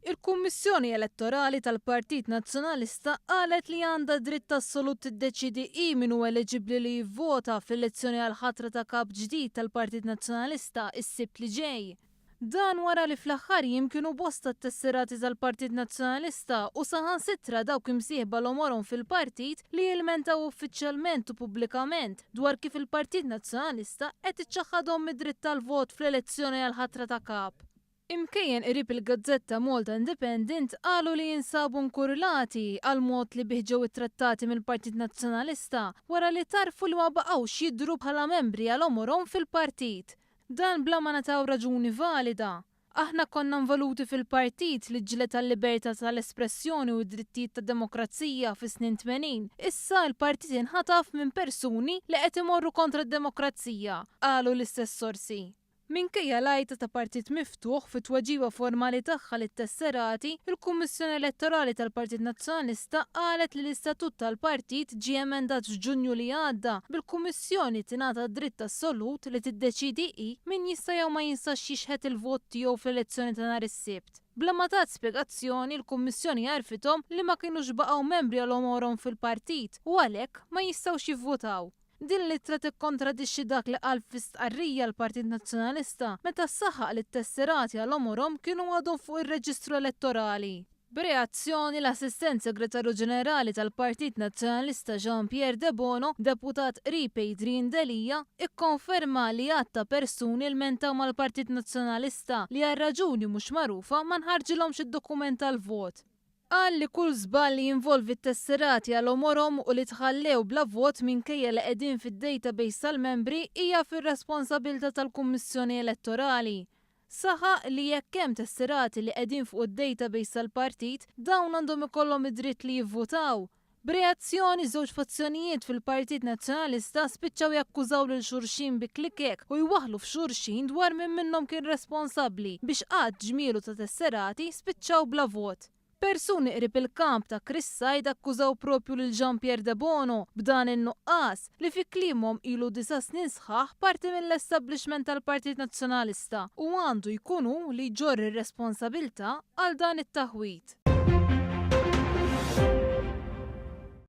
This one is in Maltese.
Il-Kummissjoni Elettorali tal-Partit Nazzjonalista qalet li għandha dritt assolut tiddeċiedi hi min hu eliġibbli li jivvota fl-elezzjoni għall-ħatra ta' Kap ġdid tal-Partit Nazzjonalista s-Sibt li ġej. Dan wara li fl-aħħar jiem kienu bosta t-tesserati tal-Partit Nazzjonalista u saħansitra dawk imsieħba l-għomorhom fil-partit li ilmentaw uffiċjalment u pubblikament dwar kif il-Partit Nazzjonalista qed iċaħħadhom mid-dritt tal-vot fl-elezzjoni għall-ħatra ta' Kap. Imkejjen qrib il-gazzetta Malta Independent qalu li jinsabu nkurlati għall-mod li bih ġew ittrattati mill-Partit Nazzjonalista wara li tgħarrfu li ma baqgħux jidhru bħala membri għal għomorhom fil-partit. Dan bla ma ngħataw raġuni valida. Aħna konna involuti fil-partit li ġġieled għal-libertà tal-espressjoni u d-drittijiet tad-demokrazija fis-snin 80. Issa l-partit inħataf minn persuni li qed imorru kontra d-demokrazija, qalu l-istess sorsi. Minkejja l-għajta ta' Partit Miftuħ fit-tweġiba formali tagħha lit-tesserati, il-Kummissjoni Elettorali tal-Partit Nazzjonalista qalet li l-istatut tal-partit ġie emendat f'Ġunju li għadda bil-Kummissjoni tingħata d-dritt assolut li tiddeċiedi hi min jista' jew ma jistax jixħet il-vot tiegħu fl-elezzjoni ta' nhar is-Sibt. Bla ma tat spjegazzjoni, il-Kummissjoni għarrfithom li ma kinux baqgħu membri għal għomorhom fil-partit u għalhekk ma jistgħux jivvutaw. Din l-ittra tikkontradixxi dak li qal fi stqarrija l-Partit Nazzjonalista meta saħaq li t-tesserati għal għomorhom kienu għadhom fuq ir-reġistru elettorali. B'reazzjoni, l-Assistent Segretarju Ġenerali tal-Partit Nazzjonalista Jean Pierre Debono, deputat qrib Adrian Delia, ikkonferma li għadd ta' persuni lmentaw mal-Partit Nazzjonalista li għal raġuni mhux magħrufa ma nħarġilhomx id-dokument tal-vot. Qal li kull żball li jinvolvi t-tesserati għal għomorhom u li tħallew bla vot minkejja li qegħdin fid-database tal-membri hija fir-responsabilità tal-Kummissjoni Elettorali. Saħaq li jekk hemm tesserati li qegħdin fuq id-database tal-partit, dawn għandhom ikollhom id-dritt li jivvutaw. B'reazzjoni, żewġ fazzjonijiet fil-Partit Nazzjonalista spiċċaw jakkużaw lil xulxin bi klikek u jwaħħlu f'xulxin dwar min minnhom kien responsabbli biex għadd ġmielu ta' tesserati spiċċaw bla vot. Persuni qrib il-kamp ta' Chris Said akkużaw propju lil Jean Pierre Debono b'dan in-nuqqas, li fi kliemhom ilu disa' snin sħaħ parti mill-establishment tal-Partit Nazzjonalista u għandu jkun hu li jġorr ir-responsabilità għal dan it-taħwid.